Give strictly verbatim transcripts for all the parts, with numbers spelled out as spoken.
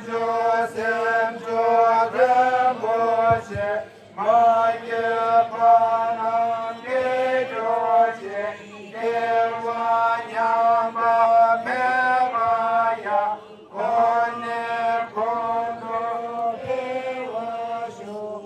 སེམས་མཆོག་རིན་པོ་ཆེ། མ་སྐྱེས་པ་རྣམས་སྐྱེ་གྱུར་ཅིག་སྐྱེ་བ་ཉམས་པ་མེད་པ་ཡང་། ཁོང་ནི་ཁོང་དུ་འཕེལ་བར་ཤོག་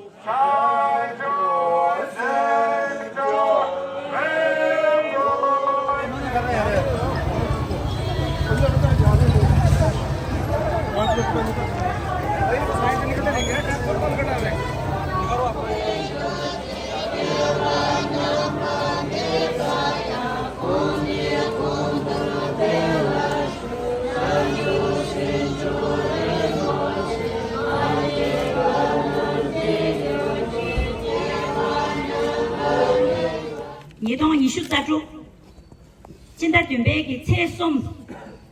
ཉིས་སྟོང་ཉི་ཤུ་རྩ་དྲུག་སྤྱི་ཟླ་བདུན་པའི་གི་ཚེས་གསུམ།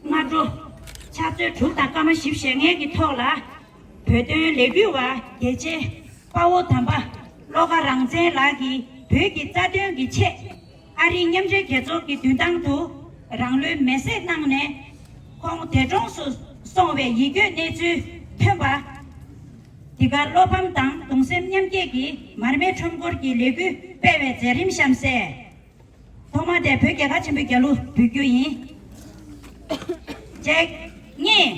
སྔ་དྲོ་ཕྱག་ཚོད་དྲུག་དང་སྐར་མ་བཞི་བཅུ་ཞེ་ལྔའི་གི་ཐོག་ལ། བོད་དོན་ལས་འགུལ་བ་རྒྱལ་གཅེས་དཔའ་བོ་དམ་པ་བློ་དགའ་རང་བཙན་ལགས་ཀྱིས་བོད་ཀྱི་རྩ་དོན་གྱི་ཆེད། ཨ་རིའི་མཉམ་འབྲེལ་རྒྱལ་ཚོགས་ཀྱི་མདུན་ཐང་དུ་རང་ལུས་མེར་སྲེག་གནང་ནས། ཁོང་འདས་གྲོངས་སུ་སོང་བའི་ཡིད་སྐྱོའི་གནས་ཚུལ་ཐོན་པ། འདི་ག་བློ་ཕམ་དང་གདུང་སེམས་མཉམ་སྐྱེད་ཀྱི་མར་མེ་ཁྲོམ་སྐོར་གྱི་ལས་འགུལ་སྤེལ་བའི་མཛད་རིམ་གཤམ་གསལ། ཐོག་མ་དེ་བོད་རྒྱལ་ཁབ་ཆེན་པོའི་རྒྱལ་གླུ་འབུལ་རྒྱུ་ཡིན། གཅིག་གཉིས།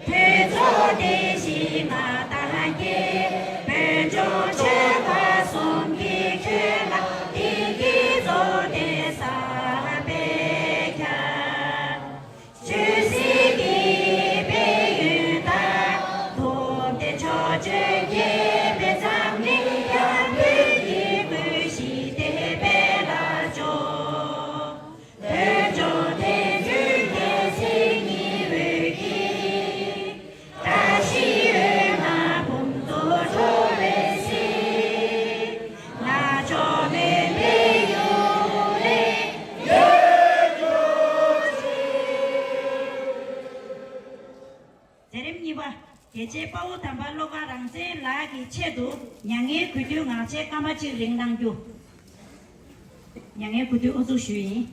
ཕུན་ཚོགས་བདེ་ཞིང་མངའ་ཐང་རྒྱས། བོད་ལྗོངས་ཆེན་པོ་གསུམ་གྱི་ཁྱོན་ལ་བདེ་སྐྱིད་འཚོ་བའི་ས་སྤེལ་ཁྱབ། ཆོས་སྲིད་ཀྱི་དཔལ་ཡོན་དང་། མཐོར་འདེགས་ཕྱོགས་བཅུའི་ཁེ་ཕན་ཙམ་ལས། ཡར་ཐོན་གྱི་ཀུན་གཞི་དེ་སྤེལ་ལ་འཇོག་བོད་ལྗོངས་བདེན་རྫུན་གཏན་སྲིད་གཉིས་འོད་ཀྱིས། བཀྲ་ཤིས་འོད་སྣང་འབུམ་ཚོགས་འཕྲོ་བརླག་སྲིད། ང་ཕྱོགས་མུན་པའི་ཡུལ་ལས་ཡོལ་གྱུར་ཅིག་མཛད་རིམ་གཉིས་པ། རྒྱལ་གཅེས་དཔའ་བོ་དམ་པ་བློ་དགའ་རང་བཙན་ལགས་ཀྱི་ཆེད་དུ་མྱ་ངན་གུས་འདུད་ངག་བཅད་སྐར་མ་གཅིག་རིང་གནང་རྒྱུ། མྱ་ངན་གུས་འདུད་དབུ་འཛུགས་ཞུས་ཡིན།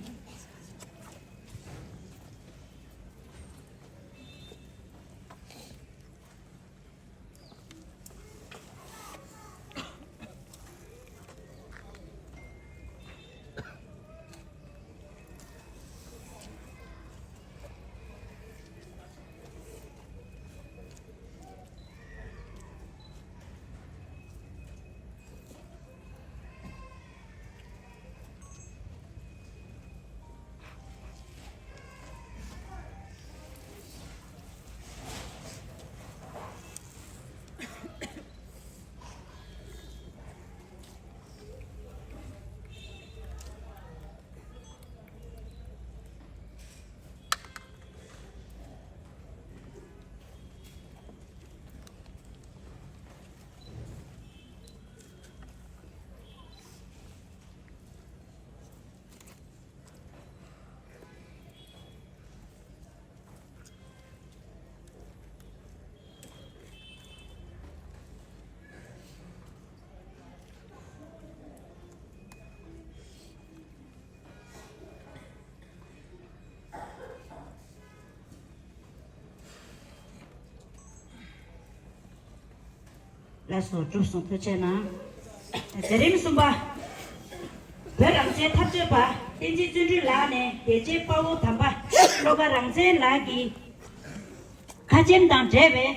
ལགས་སོ། གྲུབ་སོང་། ཐུགས་རྗེ་གནང་། མཛད་རིམ་གསུམ་པ། བོད་རང་བཙན་འཐབ་རྩོད་པ་བསྟན་འཛིན་བརྩོན་འགྲུས་ལགས་ནས་རྒྱལ་གཅེས་དཔའ་བོ་དམ་པ་བློ་དགའ་རང་བཙན་ལགས་ཀྱི་ཁ་ཆེམས་དང་འབྲེལ་བའི་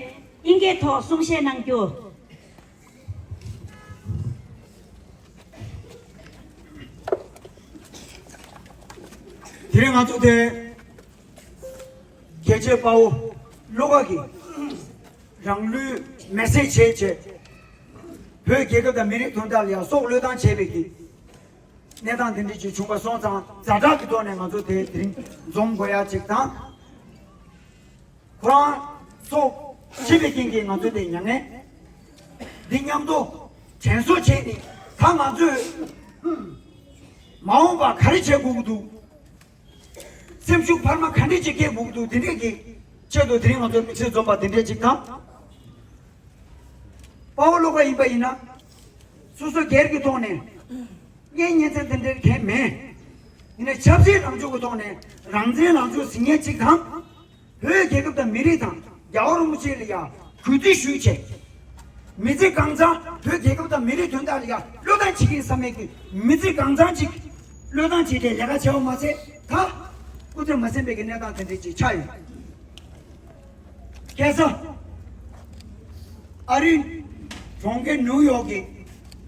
དབྱིན་སྐད་ཐོག་གསུང་བཤད་གནང་རྒྱུ། དེ་རིང་ང་ཚོ་དེ་རྒྱལ་གཅེས་དཔའ་བོ་བློ་དགའ་གིས་རང་ལུས་མེར་སྲེག་བྱས་བྱས། བོད་རྒྱལ་ཁབ་དང་མི་རིགས་དོན་དག་ལ་ཡང་སྲོག་བློས་བཏང་བྱས་པའི་གི་ གནས་སྟངས་དེ་འདྲ་ཅིག་བྱུང་པ་སོང་ཙང་ཛ་དྲག་གི་ཐོག་ནས་ང་ཚོ་དེ་དེ་རིང་འཛོམས་དགོས་ཡ་ཅིག་དང་། ཁོ་རང་སོགས་ཤི་བའི་རྐྱེན་གྱིས་ང་ཚོ་དེ་མྱ་ངན། འདི་མཉམ་དུ་དྲན་གསོ་བྱས་ནས་ད་ང་ཚོས་མ་འོངས་པ་ག་རེ་བྱེད་དགོས་ཀྱི་འདུག་སེམས་ཤུགས་འཕར་མ་ག་འདྲ་ཅིག་སྐྱེལ་དགོས་ཀྱི་འདུག་དེ་འདྲས་ཀྱི་ཆེད་དུ་དེ་རིང་ང་ཚོ་དམིགས་བསལ་འཛོམས་པ་དེ་འདྲས་ཅིག་དང་། དཔའ་བོ་བློ་དགའ་ཡིན་པ་ཡིན་ན། སོ་སོ་སྒེར་གྱི་ཐོག་ནས། ངས་གཉེན་ཚན་དེ་འདྲའི་གང་མེད། ཡིན་ན་ཆབ་སྲིད་ལངས་ཕྱོགས་ཀྱི་ཐོག་ནས་རང་བཙན་ལངས་ཕྱོགས་ཟིན་མཁན་གཅིག་དང་། བོད་རྒྱལ་ཁབ་དང་མི་རིགས་དང་རྒྱལ་བ་རིན་པོ་ཆེ་ལ་ཡང་གུས་བརྩི་ཞུས་བྱས། མི་ཚེ་གང་ཚང་བོད་རྒྱལ་ཁབ་དང་མི་རིགས་དོན་དག་ལ་ཡང་བློས་བཏང་བྱེད་ཀྱི་ཡིན་བསམ་མེད་ཀྱི་མི་ཚེ་གང་ཚང་ཅིག་བློས་བཏང་བྱས་ཏེ་ལས་ཀ་བྱས་པ་མ་ཟད་ད། སྐུ་ཚེ་མ་ཟིན་པའི་གི་གནས་སྟངས་དེ་འདྲ་ཅིག་ཆགས་ཡོད། ཁ་སང་། ཨ་རིའི་གྲོང་ཁྱེར་ནིའུ་ཡོག་གི་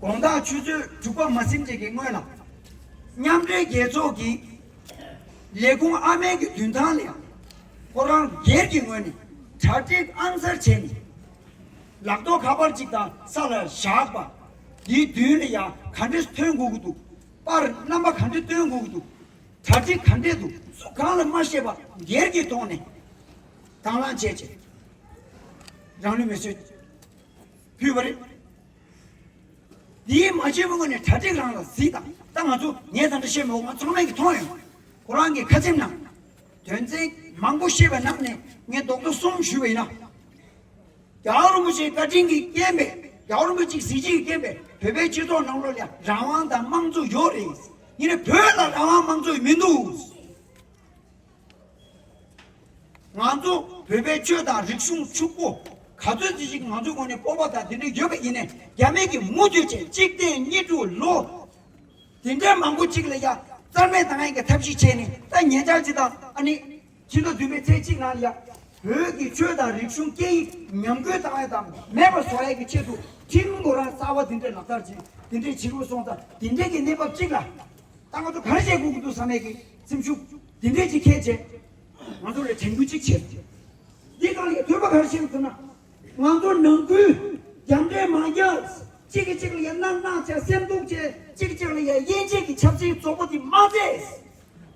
དགོང་དག་ཆུ་ཚོད་དྲུག་པ་མ་ཟིན་ཅིག་གི་སྔོན་ལ། མཉམ་འབྲེལ་རྒྱལ་ཚོགས་ཀྱི་ལས་ཁུངས་ཨ་མའི་གི་མདུན་ཐང་ལ་ཡང་ཁོ་རང་སྒེར་གྱི་ངོས་ནས་གྲ་སྒྲིག་ཨང་གསར་བྱས་ནས་ལག་ཐོག་ཁ་པར་ཅིག་དང་ས་ལ་བཞག་པ། དེའི་མདུན་ལ་ཡང་ག་འདྲས་ཐོན་དགོས་ཀྱི་འདུག་པར་རྣམ་པ་ག་འདྲས་སྟོན་དགོས་ཀྱི་འདུག་གྲ་སྒྲིག་ག་འདྲས་འདུག་སུ་གང་ལ་མ་བཤད་པ་སྒེར་གྱི་ཐོག་ནས་དང་བླངས་བྱས་བྱས། རང་ལུས་མེ་གསོད་ཕུལ་བ་རེད། འདིའི་མ་བྱས་པའི་སྔོན་ནས་གྲ་སྒྲིག་རང་ལ་གཟིགས་དང་། ད་ང་ཚོ་ངས་ད་ལྟ་བཤད་མི་འོང་། ང་ཚང་མས་ཀྱིས་མཐོང་ཡོང་། ཁོ་རང་གི་ཁ་ཆེམས་ནང་དོན་ཚན་མང་པོ་བཤད་པའི་ནང་ནས་ངས་རྡོག་རྡོག་གསུམ་ཞུས་པ་ཡིན་ན། རྒྱལ་བ་རིན་པོ་ཆེའི་བཀའ་དྲིན་གྱི་རྐྱེན་པས། རྒྱལ་བ་རིན་པོ་ཆེའི་གཟི་བརྗིད་ཀྱི་རྐྱེན་པས་བོད་པའི་སྤྱི་ཚོགས་ནང་ལོགས་ལ་རང་དབང་དང་དམངས་གཙོ་ཡོད་རེད། ཡིན་ནའི་བོད་ལ་རང་དབང་དམངས་གཙོ་མི་འདུག་ང་ཚོ་བོད་པའི་ཆོས་དང་རིག་གཞུང་ཕྱུག་པོ་ག་ཚོད་ཅིག་ཅིག་ང་ཚོའི་ངོས་ནས་སྤོབས་པ་དང་དེ་འདྲ་ཡོད་པ་ཡིན་ནའི་རྒྱ་མི་གིས་མུ་མཐུད་བྱས་གཅིག་བརྟེན་གཉིས་དྲུག་ལོ་དེ་འདྲའི་མང་པོ་ཅིག་ལ་ཡ་རྩ་མེད་བཏང་ཡས་ཀྱི་ཐབས་ཤེས་བྱས་ནས། ད་ཉེ་ཆར་ཅིག་དང་ཨ་ནི་ཕྱི་ཟླ་བདུན་པའི་ཚེས་གཅིག་ནང་ལ་ཡ་བོད་ཀྱི་ཆོས་དང་རིག་གཞུང་སྐད་ཡིག་ཉམས་རྒུད་བཏང་ཡས་དང་མེད་པ་བཟོ་ཡས་ཀྱི་ཆེད་དུ་ཁྲིམས་ཁོ་རང་གསར་པ་དེ་འདྲའི་ལག་བསྟར་བྱས། དེ་འདྲའི་བྱེད་དགོས་སོང་ཙང་དེ་འདྲའི་གི་གནས་བབ་ཅིག་ལ། ད་ང་ཚོ་ག་རེ་བྱེད་དགོས་ཀྱི་འདུག་བསམ་ཡས་ཀྱི་སེམས་ཤུགས་དེ་འདྲས་ཅིག་འཁྱེར་བྱས། ང་ཚོ་ལ་དྲན་སྐུལ་ཅིག་བྱས། འདི་གང་ལ་ཐོས་པ་ག་རེ་བྱེད་དགོས་ན། ང་ཚོ་ནང་ཁུལ་རྒྱབ་འདྲེ་མ་རྒྱག་གཅིག་གིས་གཅིག་ལ་ཡ་གནག་གནག་བྱས། སེམས་སྡུག་བྱས། གཅིག་གིས་གཅིག་ལ་ཡ་དབྱེ་འབྱེད་ཀྱི་ཆབ་སྲིད་བཙོག་པོ་དེ་མ་མཛད།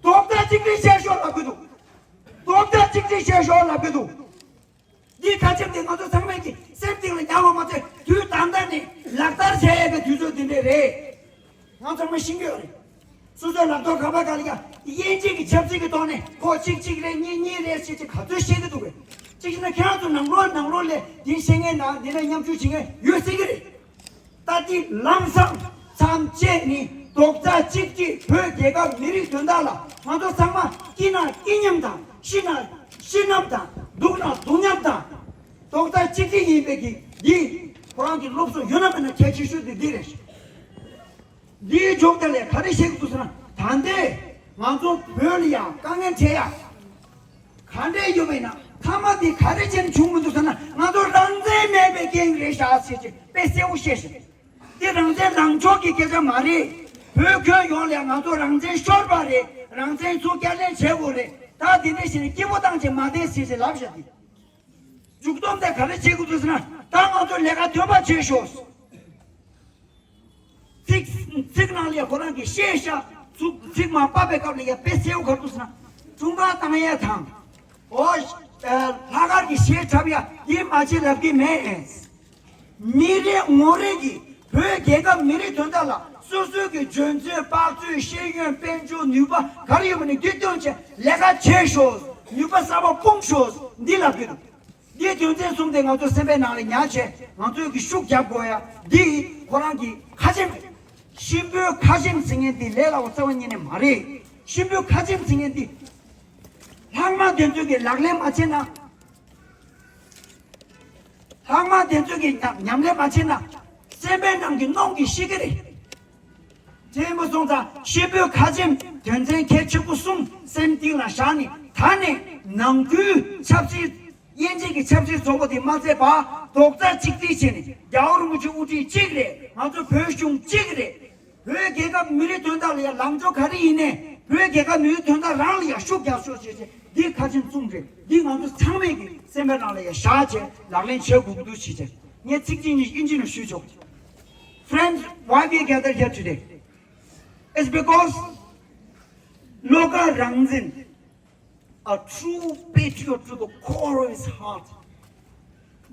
རྡོག་རྩ་གཅིག་སྒྲིལ་བྱས་ཤོག་ལབ་ཀྱི་འདུག་རྡོག་རྩ་གཅིག་སྒྲིལ་བྱས་ཤོག་ལབ་ཀྱི་འདུག་འདིའི་ཁ་ཆེམས་དེ་ང་ཚོ་ཚང་མས་ཀྱི་སེམས་གཏིང་ལ་ཉར་བ་མ་ཚད། དུས་ད་ལྟ་ནས་ལག་བསྟར་བྱེད་ཡས་ཀྱི་དུས་ཚོད་འདི་འདྲས་རེད། ང་ཚང་མ་ཤེས་ཀྱི་ཡོད་རེད། སོ་སོའི་ལག་ཐོག་ཁ་པར་སྒང་ལ་ཡ་དབྱེ་འབྱེད་ཀྱི་ཆབ་སྲིད་ཀྱི་ཐོག་ནས་ཁོ་གཅིག་གཅིག་རེད། གཉིས་གཉིས་རེད་ཟེར་ཅིག་ག་ཚོད་བཤད་ཀྱི་འདུག་གས། གཅིག་བྱས་ན་ཁྱེད་རང་ཚོ་ནང་ལོགས་ནང་ལོགས་ལ་འདི་བཤད་མཁན་དང་འདི་ལ་མཉམ་ཞུགས་བྱེད་མཁན་ཡོད་སྲིད་ཀྱི་རེད། ད་འདི་ལམ་སང་མཚམས་བཅད་ནས་རྡོག་རྩ་གཅིག་སྒྲིལ། བོད་རྒྱལ་ཁབ་མི་རིགས་དོན་དག་ལ་ང་ཚོ་ཚང་མ་སྐྱིད་ན་སྐྱིད་མཉམ་དང་། ཤི་ན་ཤི་མཉམ་དང་། སྡུག་ན་སྡུག་མཉམ་དང་། རྡོག་རྩ་གཅིག་སྒྲིལ་ཡིན་པའི་གི་འདི་ཁོ་རང་གི་སློབ་གསོ་ཡོད་ན་མེད་ན་གལ་ཆེ་ཤོས་དེ་འདི་རེད། འདིའི་འཇོག་དེ་ལས་ག་རེ་བཤད་ཀྱི་འདུག་ཟེར་ན། ད་ལྟའི་ང་ཚོ་བོད་ལ་ཡང་དཀའ་ངལ་འཕྲད་ཡ། ག་འདྲས་ཡོད་པ་ཡིན་ན། མཐའ་མ་དེ་ག་རེ་བྱས་ནས་བྱུང་མི་འདུག་ཟེར་ན། ང་ཚོ་རང་བཙན་མེད་པའི་རྐྱེན་རེད་ཤག་ཟེར་ཅིག་དཔེ་གསལ་པོ་བཤད་ཤག་འདི་རང་བཙན་ལངས་ཕྱོགས་ཀྱི་སྐད་ཆ་མ་རེད། བོད་ཁྱོན་ཡོངས་ལ་ཡང་ང་ཚོ་རང་བཙན་ཤོར་བ་རེད། རང་བཙན་ཚུར་བསྐྱར་ལེན་བྱེད་དགོས་རེད། ད་དེ་འདྲས་བྱས་ནས་སྐྱིད་པོ་བཏང་བྱས་མ་བསྡད་ཟེར་ཟེར་ལབ་ཤག་འདི་མཇུག་སྡོམ་དེ་ག་རེ་བྱེད་དགོས་འདུག་ཟེར་ན། ད་ང་ཚོ་ལས་ཀ་འདོན་པ་བྱེད་ཤོག་ཚིག་ཚིག་ནང་ལ་ཡ་ཁོ་རང་གིས་བཤད་ཤག་ཚིག་ཚིག་མ་ཕབ་པའི་སྐབས་ལ་ཡ་དཔེ་གསལ་པོ་ག་རེ་འདུག་ཟེར་ན། དཀྲུག་ཁ་བཏང་ཡས་དང་། འོ། ལྷག་དཀར་གྱི་གཞས་འཁྲབ་ཡ་འདི་མ་བྱེད་ལབ་ཀྱི་མེད། མི་རེ་ངོ་རེ་གིས་བོད་རྒྱལ་ཁབ་མི་རིགས་དོན་དག་ལ་སོ་སོའི་གི་འཇོན་ཚོད་དཔག་ཚོད་ཤེས་ཡོན་དཔལ་འབྱོར་ནུས་པ་ག་རེ་ཡོད་པ་ནས་འདི་བཏོན་བྱས་ལས་ཀ་བྱེད་ཤོག་ནུས་པ་གསར་པ་སྤུངས་ཤོག་འདི་ལབ་ཀྱི་འདུག་འདིའི་དོན་ཚན་གསུམ་དེ་ང་ཚོ་སེམས་པའི་ནང་ལ་ཉར་བྱས། ང་ཚོས་ཀྱི་ཤུགས་རྒྱབ་དགོས་ཡ། འདི་ཁོ་རང་གི་ཁ་ཆེམས་རེད། གཤིན་པོའི་ཁ་ཆེམས་ཟེར་མཁན་འདི་ལས་སླ་བོ་རྩ་བ་ཉིད་ནས་མ་རེད། གཤིན་པོའི་ཁ་ཆེམས་ཟེར་མཁན་འདི་ལྷག་མ་དེ་ཚོས་ཀྱི་ལག་ལེན་མ་བྱས་ན། ལྷག་མ་དེ་ཚོས་ཀྱི་ཉམས་ཉམས་ལེན་མ་བྱས་ན། སེམས་པའི་ནང་གི་གནོང་གིས་ཤི་གི་རེད། དེ་མ་སོང་ཙང་གཤིན་པོའི་ཁ་ཆེམས་དོན་ཚན་གལ་ཆེན་པོ་གསུམ་སེམས་གཏིང་ལ་བཞག་ནས། ད་ནས་ནང་ཁུལ་ཆབ་སྲིད་དབྱེ་འབྱེད་ཀྱི་ཆབ་སྲིད་བཙོག་པོ་དེ་མ་མཛད་པར་རྡོག་རྩ་གཅིག་སྒྲིལ་བྱས་ནས། རྒྱལ་བ་རིན་པོ་ཆེ་དབུ་ཁྲིད་གཅིག་རེད། ང་ཚོ་བོད་གཞུང་གཅིག་རེད། བོད་རྒྱལ་ཁབ་མི་རིགས་དོན་དག་ལ་ཡང་ལངས་ཕྱོགས་ག་རེ་ཡིན་ནའི་བོད་རྒྱལ་ཁབ་མི་རིགས་དོན་དག་རང་ལ་ཡང་ཤུགས་རྒྱག་ཤོག་ཅེས་བྱས། འདི་ཁ་ཆེམས་གསུམ་རེད། འདི་ང་ཚོ་ཚང་མས་ཀྱི་སེམས་པའི་ནང་ལ་ཡང་བཞག་བྱས་ལག་ལེན་བྱེད་དགོས་ཀྱི་འདུག་ཞེས་བྱས། ངས་ཚིག་གཅིག་གཉིས་དབྱིན་ཇི་ནང་ཞུས་ཆོག Friends, why we gather here today? It's because Loka Rangzin, a true patriot to the core of his heart,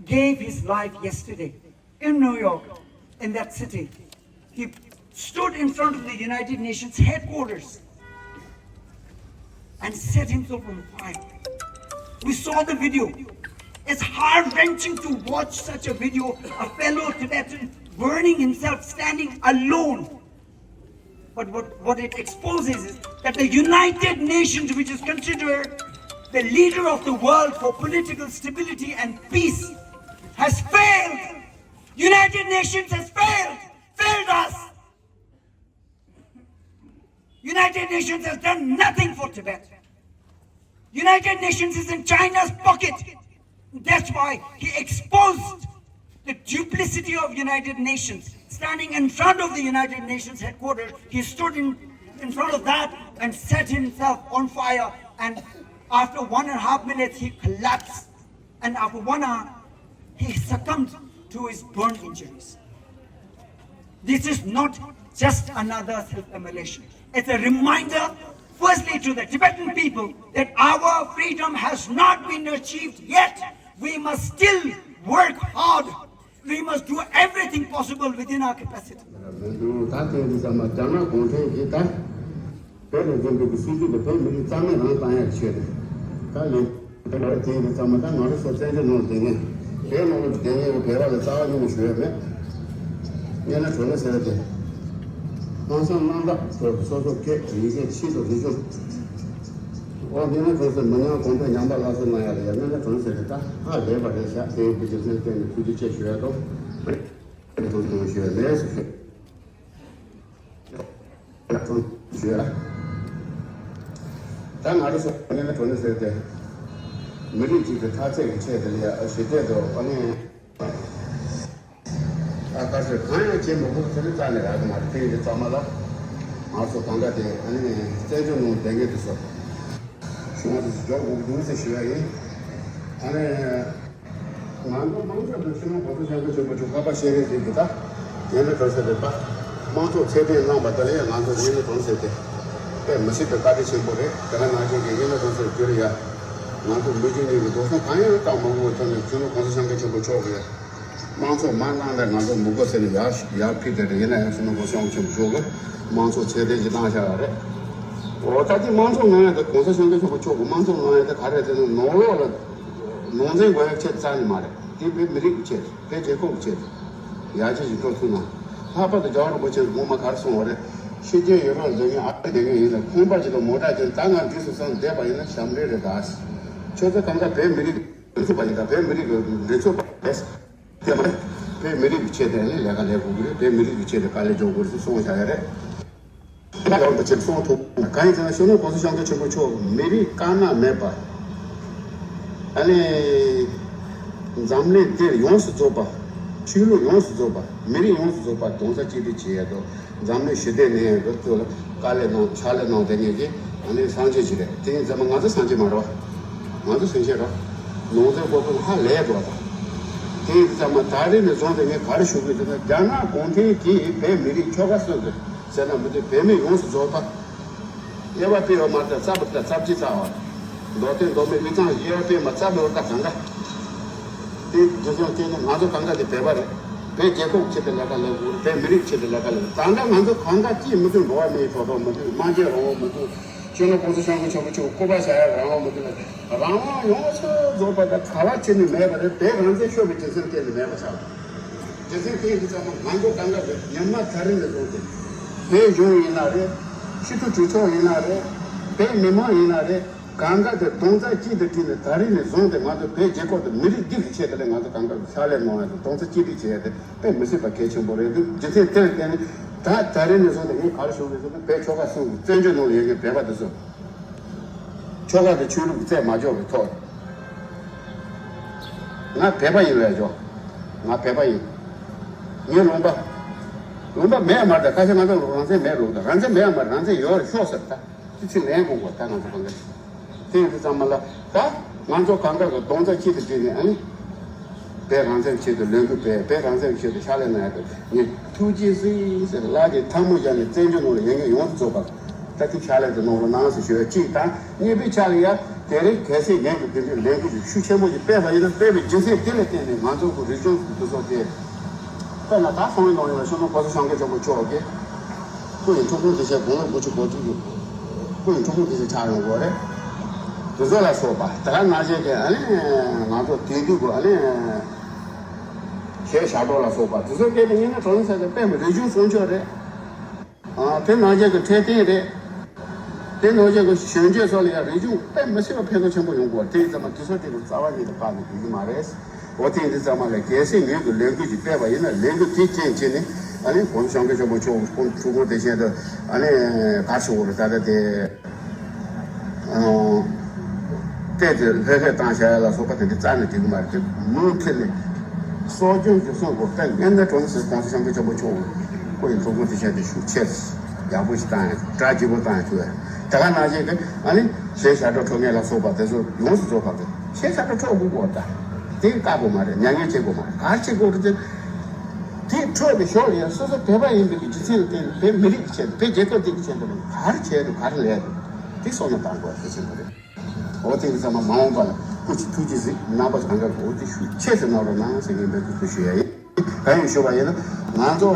gave his life yesterday in New York, in that city. He stood in front of the United Nations headquarters and set himself on fire. We saw the video. It's heart wrenching to watch such a video, a fellow Tibetan burning himself, standing alone. But what, what it exposes is that the United Nations, which is considered the leader of the world for political stability and peace, has failed. United Nations has failed, failed us. United Nations has done nothing for Tibet. United Nations is in China's pocket. That's why he exposed the duplicity of United Nations. Standing in front of the United Nations headquarters, he stood in, in front of that and set himself on fire. And after one and a half minutes, he collapsed. And after one hour, he succumbed to his burn injuries. This is not just another self-immolation. It's a reminder, firstly, to the Tibetan people that our freedom has not been achieved yet. We must still work hard. We must do everything possible within our capacity. ད་དེ་འདི་ཚང་མ་རྒྱ་ནག་གུང་ཁྲན་གྱིས་ད་བོད་ལ་འཛིན་པའི་སྲིད་ཇུས་དེ་བོད་མི་རིགས་རྩ་མེད་རང་བཏང་ཡག་ཆེད་དུ་ད་ལན་དེ་འདྲ་དེ་འདི་ཚང་མ་ད་ང་རང་ཚོ་བཙན་བྱོལ་ནང་ལ་བསྡད་མཁན་བོད་ནང་ལ་བསྡད་མཁན་གྱི་བོད་པ་ལ་རྩ་བ་ཉིད་ནས་ཞུ་ཡག་མེད། སྙན་ན་གྲོ་ལེ་ཟེར་བ་དེ་ལྷག་བསམ་རྣམ་དག་སོ་སོ་སྐད་ཡི་གེ་ཆེད་དུ་རིག་གཞུང་། ཨོ་འདི་ནི་གྲོང་གསེབ་མི་ཉམས་གོང་འཕེལ་ཉམས་པ་སླར་གསོ་གནང་ཡག་ལ་ཡང་སྙིང་ཁ་གྲོང་གསེབ་ཀྱི་ད་ཧ་ལས་པ་རེད་བཞག་དེའི་བུ་རྒྱུ་མཚན་བསྟན་ནས་ཐུགས་རྗེ་ཆེ་ཞུ་ཡག་དང་། ཐུགས་རྗེ་ཆེ་ཞུ་ཡག་ལས་སུ་ཞུ་ཡག་ད་ང་རང་ཚོ་སྙིང་ཁ་གྲོང་གསེབ་དེ་མི་རིགས་གཅིག་གི་འཐབ་རྩོད་ཀྱི་ཆེད་དུ་ལ་ཡ་ཞི་བདེ་དང་ཨ་ནི། ཨ་དཀར་ཟས་གང་ཡང་བྱེད་མི་དགོས་ཟེར་ནས་རྩ་ནས་རག་གི་མ་རེད། དེ་ཡིན་དུས་ཚང་མ་ལ་ང་ཚོ་གང་ག་དེ་ཨ་ནི་བཙན་བྱོལ་ནང་བསྡད་མཁན་དེ་ཚོ་ཤུགས་ཆེ་ཞིག་འཇོག་དགོས་ཀྱི་འདུག་ཟེར་ཞུ་ཡག་ཡིན། ཨ་ནི་ང་ཚོ་དམངས་གཙོ་དང་སྤྱི་ནོར་གོང་ས་སྐྱབས་མགོན་ཆེན་པོ་མཆོག་འཕགས་པ་སྤྱན་རས་གཟིགས་ཀྱི་ད་ཉན་ན་གྲོལ་ས་རེད་པ། དམངས་གཙོ་ཚད་ལྡན་གནང་བ་དེ་ལ་ཡང་ང་ཚོ་ཉན་ན་གྲོལ་ས་དེ་དཔེ་མི་སྲིད་པའི་བཀའ་དྲིན་ཆེན་པོ་རེད། དེ་ག་ནང་བཞིན་གྱི་ཉན་ན་གྲོལ་ས་བསྒྱུར་ཡ་ང་ཚོ་མི་རྒྱུ་གཉིས་ཀྱི་འགྲོ་སོང་གང་ཡང་བཏང་མ་དགོས་པའི་ཐོག་ནས་སྤྱི་ནོར་གོང་ས་སྐྱབས་མགོན་ཆེན་པོ་མཆོག་གིས། དམངས་གཙོ་མ་གནང་ན་ང་ཚོ་མི་དགོས་ཟེར་ནས་ཡར་ཡར་ཕུལ་བསྡད་རེད། ཡིན་ན་ཡང་སྤྱི་ནོར་གོང་ས་སྐྱབས་མགོན་ཆེན་པོ་མཆོག་གིས་དམངས་གཙོ་ཚད་ལྡན་ཞིག་གནང་བཞག་ཡོད་རེད། འོ་ད་ཅི་དམངས་གཙོ་གནང་ཡ་དེ་གོང་ས་སྐྱབས་མགོན་ཆེན་པོ་མཆོག་གིས་དམངས་གཙོ་གནང་ཡ་དེ་ག་རེ་རེད་ཟེར་ན་ནང་ལོགས་ལ་ནང་འཛིང་དགོས་ཡ་ཆེད་རྩ་ནས་མ་རེད། དེ་བོད་མི་རིགས་ཀྱི་ཆེད་རེད། བོད་རྒྱལ་ཁབ་ཀྱི་ཆེད་རེད། ཡར་རྒྱས་ཀྱི་འགྲོ་ཐུབ་ན། ལྷག་པར་དུ་རྒྱལ་བ་རིན་པོ་ཆེས་ངོ་མ་ག་རེ་གསུངས་པ་རེད། ཕྱི་རྒྱལ་ཡུ་རོབ་ལ་སྡོད་མཁན་ཨ་རི་སྡོད་མཁན་ཡིན་ན་ཁང་པ་ཅིག་དང་མོ་ཊ་ཅིག་ད་ང་འདི་སུ་སང་བསྡད་པ་ཡིན་ན་ཞབས་འདྲེན་རེད་ད། ཁྱོད་ཚོ་གང་ག་བོད་མི་རིགས་མགྲིན་ཚབ་པ་ཡིན་ད། བོད་མི་རིགས་ཀྱི་མགྲིན་ཚབ་པ་རེད། དེ་མ་རེད། བོད་མི་རིགས་ཀྱི་ཆེད་དུ་ནི་ལས་ཀ་ལས་དགོས་ཀྱི་རེད། བོད་མི་རིགས་ཀྱི་ཆེད་དུ་དཀའ་ལས་རྒྱག་དགོས་རེད་ཟེར་གསུངས་བཞག་ཡ་རེད། ད་ཡོང་པ་ཆེད་གསུངས་ཐུབ། གང་ཡིན་ཟེར་ན་སྤྱི་ནོར་གོང་ས་སྐྱབས་མགོན་ཆེན་པོ་མཆོག་མི་རིགས་དཀར་ནག་མེད་པ། ཨ་ནི། འཛམ་གླིང་འདིར་ཡོངས་སུ་རྫོགས་པ། ཆོས་ལུགས་ཡོངས་སུ་རྫོགས་པ། མི་རིགས་ཡོངས་སུ་རྫོགས་པ་གདུང་སེམས་གཅིག་སྒྲིལ་བྱེད་ཡ་དང་། འཛམ་གླིང་ཞི་བདེ་གནས་ཡ་དེ་ཚོ་ལ་དཀའ་ལས་གནང་ཕྱག་ལས་གནང་བསྡད་མཁན་གྱི་ཨ་ནི་སངས་རྒྱས་ཅིག་རེད། དེ་ཡིན་ཙང་མ་ང་ཚོ་སངས་རྒྱས་མ་རེད་བ། ང་ཚོ་སེམས་ཅན་རེད། ནང་ཚན་སྐོར་པོ་ལ་ཧ་ལས་འགྲོ་བ་དང་། དེ་ཡིན་ཙང་མ་ད་རེས་ནས་བཟུང་སྟེ་ངས་ག་རེ་ཞུ་གི་འདུག་ན། རྒྱ་ནག་གུང་ཁྲན་གྱིས་བོད་མི་རིགས་ཁྱོ་ག་གསོད་དགོས་ཟེར་ན་མི་འདུག་བོད་མི་ཡོངས་སུ་རྫོགས་པ། དབྱེ་བ་ཕྱེ་བ་མ་ཟད་རྩ་བ་དང་རྩ་བརྒྱད་རྩ་བ། མདོ་སྟོད་མདོ་སྨད་དབུས་གཙང་དབྱེ་བ་ཕྱེ་བ་རྩ་བའི་བར་ད་གང་ག་དེ་རྒྱུ་མཚན་བརྟེན་ནས་ང་ཚོ་གང་ག་དེ་བོད་པ་རེད། བོད་རྒྱལ་ཁབ་ཆེད་དུ་ལས་ཀ་ལས་དགོས། བོད་མི་རིགས་ཆེད་དུ་ལས་ཀ་ལས་དགོས། ད་ལྟ་ང་ཚོ་གང་ག་ཅིས་མི་ཐུབ་འགྲོ་བ་མིའི་ཐོབ་ཐང་མི་ཐུབ། སྨྲ་བརྗོད་རང་དབང་མི་ཐུབ། སྤྱི་ནོར་གོང་ས་སྐྱབས་མགོན་ཆེན་པོ་མཆོག་སྐུ་པར་བཞག་ཡ་རང་དབང་མི་ཐུབ་ལ། རང་དབང་ཡོངས་སུ་རྫོགས་པ་ད་ག་བ་ཕྱིན་ནས་མེད་པ་རེད། བོད་རང་བཙན་ཤོར་བའི་རྒྱུ་མཚན་བརྟེན་ནས་མེད་པ་ཆགས། རྒྱུ་མཚན་དེ་ཡིན་དུས་ཙམ་པ་ང་ཚོ་གང་ག་རེད། ཉམས་མ་ད་རིང་ནས་བཟུང་སྟེ་བོད་གཞུང་ཡིན་ན་རེད། སྤྱི་འཐུས་གྲོས་ཚོགས་ཡིན་ན་རེད། བོད་མི་མང་ཡིན་ན་རེད། གང་ག་དེ་གདོང་རྩ་གཅིག་ཏུ་བསྒྲིལ་ནས་ད་རིང་ནས་བཟུང་སྟེ་ང་ཚོ་བོད་རྒྱལ་ཁབ་དང་མི་རིགས་འདི་གི་ཆེད་དུ་ལས་ང་ཚོ་གང་ག་ཕྱག་ལས་གནང་ཡ་དང་གདོང་རྩ་གཅིག་སྒྲིལ་བྱེད་ཡ་དེ་དཔེ་མི་སྲིད་པ་གལ་ཆེན་པོ་རེད་འདུག་རྒྱུ་མཚན་དེར་བརྟེན་ནས་ད་ད་རིང་ནས་བཟུང་སྟེ་ངས་ག་རེ་ཞུ་དགོས་ཟེར་ན། བོད་ཆོལ་ཁ་གསུམ་གྱི་བཙན་བྱོལ་ནང་ལ་ཡོད་མཁན་བོད་པ་དེ་ཚོ། ཆོལ་ཁ་དང་ཆོས་ལུགས་རྩད་མ་འཇོག་པའི་ཐོག་ང་བོད་པ་ཡིན་པས་ཇོ། ང་བོད་པ་ཡིན། ངའི་ལུང་པ། ལུང་པ་མེད་མ་རེད། ཁ་ཤས་ང་ཚོ་རང་བཙན་མེད་ལུགས་དང་། རང་བཙན་མེད་མ་རེད། རང་བཙན་ཡོད་རེད། ཤོག་ཟེར་ད། དེ་ཚིག་ལན་དགོས་དགོས་ད་ང་ཚོ་གང་ག་དེ་ཡིན་དུས་ཙམ་པ་ལ་ད་ང་ཚོ་གང་ག་གི་གདོང་རྩ་གཅིག་ཏུ་བསྒྲིལ་ནས་ཨ་ནི། བོད་རང་བཙན་ཆེད་དུ་ལས་འགུལ་སྤེལ། བོད་རང་བཙན་ཆེད་དུ་ཕྱག་ལས་གནང་ཡག་གི་ངས་ཐུགས་རྗེ་གཟིགས་ཟེར་ལག་གི་ཐལ་མོ་སྦྱར་ནས་བཙན་བྱོལ་ནང་ལ་ཡོད་མཁན་ཡོངས་སུ་རྫོགས་པ་ད་ཐུགས་ཕྱག་ལས་དེ་གནང་རོགས་གནང་ཟེར་ཞུ་ཡ་གཅིག་དང་། གཉིས་པའི་ཆ་ལ་ཡ་དེ་རིང་གལ་སྲིད་ངས་ཀྱི་དེ་འདྲའི་ལས་འགུལ་ཞིག་ཤུགས་ཆེན་པོ་ཞིག་སྤེལ་བ་ཡིན་ན་སྤེལ་བའི་རྒྱུ་མཚན་དེ་ལ་བརྟེན་ནས་ང་ཚོ་གི་རིག་གཞུང་གི་དུས་ཚོད་དེ། དཔེར་ན་ད་ཁོང་གི་ནང་ཡོད་ལ་ཤོ་ནོ་གོ་ས་སངས་རྒྱས་ཆོས་འཁོར་མཆོག་གིས་སྐུ་ཡི་ཐུགས་དགོངས་དེ་བཞིན་དགུང་ལོ་དགུ་བཅུ་གོ་བཅུ་གི་སྐུ་ཡི་ཐུགས་དགོངས་དེ་བཞིན་ཆགས་ཡོང་དགོས་རེད། དེ་ཚོ་ལ་སོགས་པ་དེ་ག་ནང་བཞིན་གྱི་ཨ་ནི་ང་ཚོ་དེང་དུས་ཀྱི་ཨ་ནི་གཞས་ཞབས་བྲོ་ལ་སོགས་པ་དེ་ཚོ་སྐད་དུ་ཉན་ན་གྲོང་གསེབ་དུ་དཔེ་མི་རིག་གཞུང་སྲུང་སྐྱོབ་རེད། ཨ་དེ་ནང་བཞིན་གྱི་འཕྲོད་བསྟེན་རེད། དེ་ནང་བཞིན་གྱི་གཞོན་སྐྱེས་ཚོ་ལ་ཡང་རིག་གཞུང་དཔེ་མི་སྲིད་པ་ཕན་ཐོགས་ཆེན་པོ་ཡོང་དགོས་པ་དེ་ཡིན་ཙང་མ་དེ་ཚོ་དེ་ལ་རྩ་བ་ཉིད་དུ་བཀག་ནས་འགྲིག་གི་མ་རེད། འོ་དེ་ཡིན་དུས་ཙང་མ་ལ་གལ་སྲིད་ངོས་ཀྱི་ལས་འགུལ་ཅིག་སྤེལ་བ་ཡིན་ན་ལས་འགུལ་དེ་རྐྱེན་བྱས་ནས་ཨ་ནི་གོང་ས་སྐྱབས་མགོན་ཆེན་པོ་མཆོག་གི་སྐུ་ཐུགས་དགོངས་དེ་བཞིན་དུ་ཨ་ནི་ག་རེ་ཞུ་དགོས་རེད་ད་ལྟ་དེ། ཨོ། གཏན་དུ་ལྷོད་ལྷོད་བཏང་བཞག་ཡ་ལ་སོགས་པ་དེ་འདྲ་རྩ་ནས་འགྲིག་གི་མ་རེད་དེ། མུ་མཐུད་ནས་གསོ་སྐྱོང་རྒྱུན་སྲུང་དགོས། དཔེ་སྔོན་ནས་གྲོང་གསེབ་གོང་ས་སྐྱབས་མགོན་ཆེན་པོ་མཆོག་སྐུ་ཡི་ཐུགས་དགོངས་དེ་བཞིན་དུ་ཤུགས་ཆེ་ཡག་པོ་ཞིག་བཏང་ཡ་གྲ་རྒྱས་པོ་བཏང་ཡ་ཐུབ་ཡ། དེ་ག་ནང་བཞིན་གྱི་ཨ་ནི་གཞས་ཞབས་བྲོ་འཁྲབ་མཁན་ལ་སོགས་པ་དེ་ཚོ་ཡོངས་སུ་རྫོགས་པ་དེ་གཞས་ཞབས་བྲོ་འཁྲབ་དགོས་གོ་ད་དེ་བཀག་དགོས་མ་རེད། མྱ་ངན་བྱེད་དགོས་མ་རེད། ག་རེ་བྱེད་དགོས་རེད་དེ། དེ་འཁྲབ་པའི་ཞོར་ལ་ཡང་སོ་སོ་བོད་པ་ཡིན་པའི་གི་རྒྱུ་མཚན་ལ་བརྟེན་ནས་བོད་མི་རིགས་ཀྱི་ཆེད་དུ་བོད་རྒྱལ་ཁབ་འདི་གི་ཆེད་དུ་ག་རེ་བྱས་འདུག་ག་རེ་ལས་འདུག་དེ་བསམ་བློ་བཏང་དགོས་གལ་ཆེན་པོ་རེད། འོ་དེ་ཡིན་ཙང་མ་མ་འོངས་པ་ལ་སྐུ་མཁྱེན་ཐུགས་རྗེ་གཟིགས། རྣམ་པ་གང་ག་གི་འོ་དེ་ཤུགས་ཆེ་ཙམ་གནང་རོགས་གནང་ཟེར་ངས་འབོད་སྐུལ་ཞུ་ཡ་ཡིན། གང་ཡིན་ཞུ་བ་ཡིན་ན་ང་ཚོ་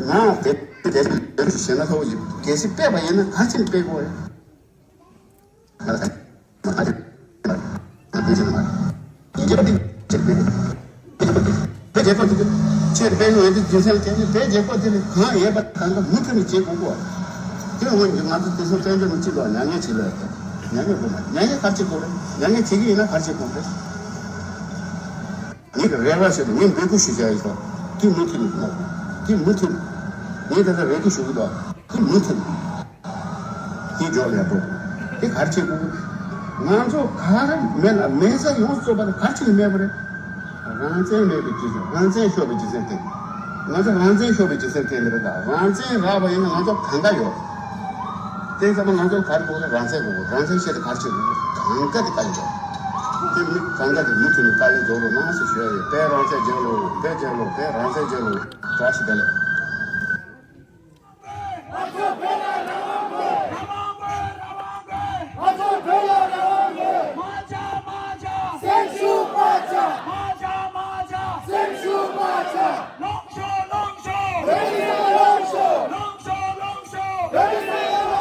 ང་དེ་དེ་དེ་ཞེ་ན་ཁ་བོ་ཞིག་གལ་སྲིད་སྤེལ་བ་ཡིན་ན་ག་ཚོད་སྤེལ་དགོས་རེད། ང་ཚོ་ང་ཚོ་ང་ཚོ་ང་ཚོ་ང་ཚོ་ང་ཚོ་ང་ཚོ་ང་ཚོ་ང་ཚོ་བོད་རྒྱལ་ཁབ་འདི་ཆེད་དུ་སྤེལ་ནས་ཆེད་དུ་སྤེལ་ནོ་ཡོད་དུས་རྒྱུ་མཚན་ལ་བརྟེན་ནས་བོད་རྒྱལ་ཁབ་འདི་ནི་གང་ཡོད་པ་གང་ག་མུ་མཐུད་ནས་བྱེད་དགོས་གོ། དེ་འོན་ཀྱང་ང་ཚོ་དེ་ཚོ་བཙན་བྱོལ་ནང་སྤྱི་ལོ་མྱ་ངན་བྱེད་ལོས་དང་མྱ་ངན་དགོས་མ་མྱ་ངན་ག་རེ་བྱེད་དགོས་རེད། མྱ་ངན་བྱེད་ཀྱི་ཡིན་ན་ག་རེ་བྱེད་དགོས་རེད། ངེད་ཀྱི་རེ་བ་ཞིག་ངས་འབོད་སྐུལ་ཞུ་བྱ་ཡིན་ཤོག་དེ་མུ་མཐུད་ནས་གནང་དགོས། དེ་མུ་མཐུད་ནས་ངས་ད་ལྟ་རེ་སྐུལ་ཞུ་གི་འདུག་དེ་མུ་མཐུད་ནས། དེ་འཇོག་ལས་འགྲོ། དེ་ག་རེ་བྱེད་དགོས། ང་ཚོ་ག་རེ་མེད་ན་མེད་ས་ཡོངས་སུ་རྫོགས་པ་དེ་ག་རེ་བྱེད་ནས་མེད་པ་རེད། རང་བཙན་མེད་པའི་རྒྱུ་མཚན་རང་བཙན་ཤོར་བའི་རྒྱུ་མཚན་དེ། ང་ཚོ་རང་བཙན་ཤོར་བའི་རྒྱུ་མཚན་དེ་ལ་རེད་ད། རང་བཙན་རག་པ་ཡིན་ན་ང་ཚོ་གང་ག་ཡོད། དེ་ཚང་མ་ང་ཚོ་ག་རེ་དགོས་ན་རང་བཙན་དགོས། རང་བཙན་ཆེད་དུ་ག་རེ་བྱེད་དགོས། གང་ག་དེ་དཀའ་ལས་འཇོག་དེ་མི་གང་ག་དེ་མུ་མཐུད་ནས་དཀའ་ལས་འཇོག་རོགས་གནང་ཞེས་ཞུ་ཡ་ཡོད། བོད་རང་བཙན་རྒྱལ་ལོ། བོད་རྒྱལ་ལོ། བོད་རང་བཙན་རྒྱལ་ལོ། བཀྲ་ཤིས་བདེ་ལེགས།